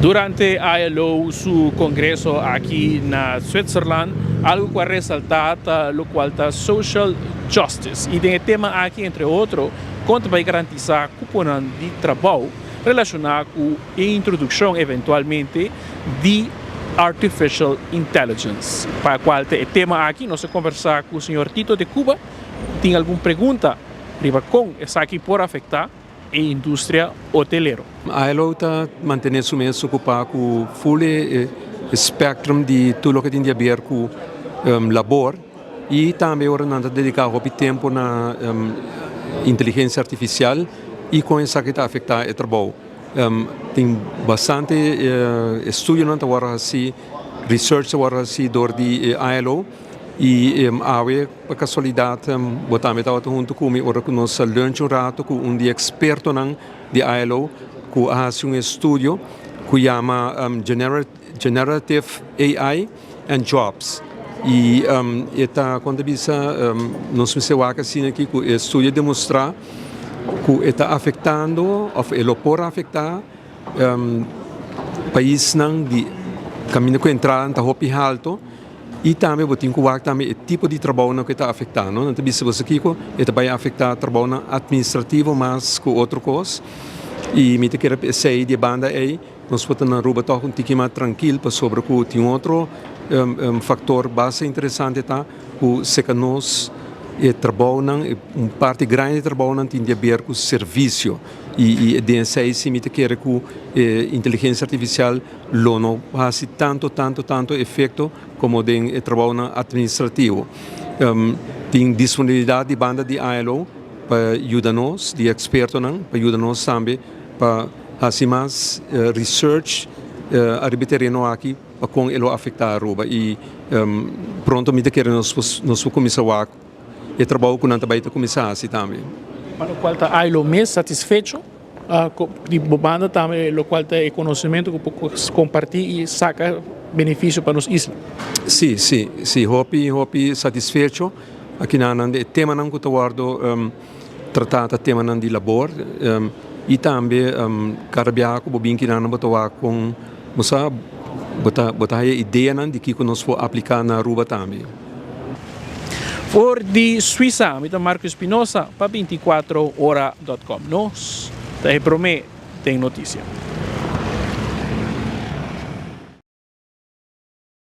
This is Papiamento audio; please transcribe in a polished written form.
Durante ILO su congreso aki na Switzerland, algo cu a resalta ta locual ta social justice y den e tema aki entre otro con ta bay garantisa cuponan di trabao relaciona cu e introduccion eventualmente di artificial intelligence. Pa cual ta e tema aki nos a conversa cu señor Tito de Cuba, tin algun pregunta riba con esaki por afecta e industria hotelero. ILO ta mantene su mes ocupa cu full e spectrum di tur loke tin di haber cu labor y tambe ora nan ta dedica hopi tempo na inteligencia artificial y con esaki ta afecta e trabou. Tin bastante estudionan ta worde haci, research ta worde haci door di ILO y awe pa casualidad bo tambe tabata hunto cu mi ora cu nos a lunch un rato cu un di e expertonan di ILO cu a haci un estudio cu yama Generative AI and Jobs y e ta con ta bisa nos mester wak asina aki cu e estudio a demostra cu e ta afectando of e lo por afecta paisnan di caminda cu entradanan ta hopi halto y tambe bo tin cu wak tambe e tipo di trabounan cu e ta afecta no. Nan ta bisa boso kico e ta bay afecta trabounan administrativo mas cu otro cos y mi ta kere esey di e banda ey. Nos por ta na Aruba tòg un tiki mas trankil pasobra ku tin otro faktor basta interesante ta ku seka nos e trabounan, un parti grandi di e trabounan tin di haber ku servisio i den esei si mi ta kere ku e inteligensia artifisial lo no hasi tanto tanto tanto efekto komo den e trabounan atministrativo. Tin disponibilidat di banda di ILO pa yuda nos, di ekspertonan pa yuda nos tambe pa Hasi mas research ariba e tereno aki pa kon e lo afecta Aruba y pronto mi ta kere nos nos por cuminsa wak e trabou cu nan ta bay ta cuminsa hasi tambe. Pa locual ta Ailo mes satisfecho di bo banda tambe locual ta e conocimento cu por comparti y saca beneficio pa nos isla. Si, si, si hopi hopi satisfecho aki nan e temanan cu ta wordo. Trata ta temanan di labor y tambe cada biaha cu bo bin kinan bo ta wak con bo sa bo ta bo ta haya ideanan di kico nos por aplica na Aruba tambe. For di Suiza, mi ta Marco Espinosa pa 24 ora dot com. Nos ta e prome den noticia.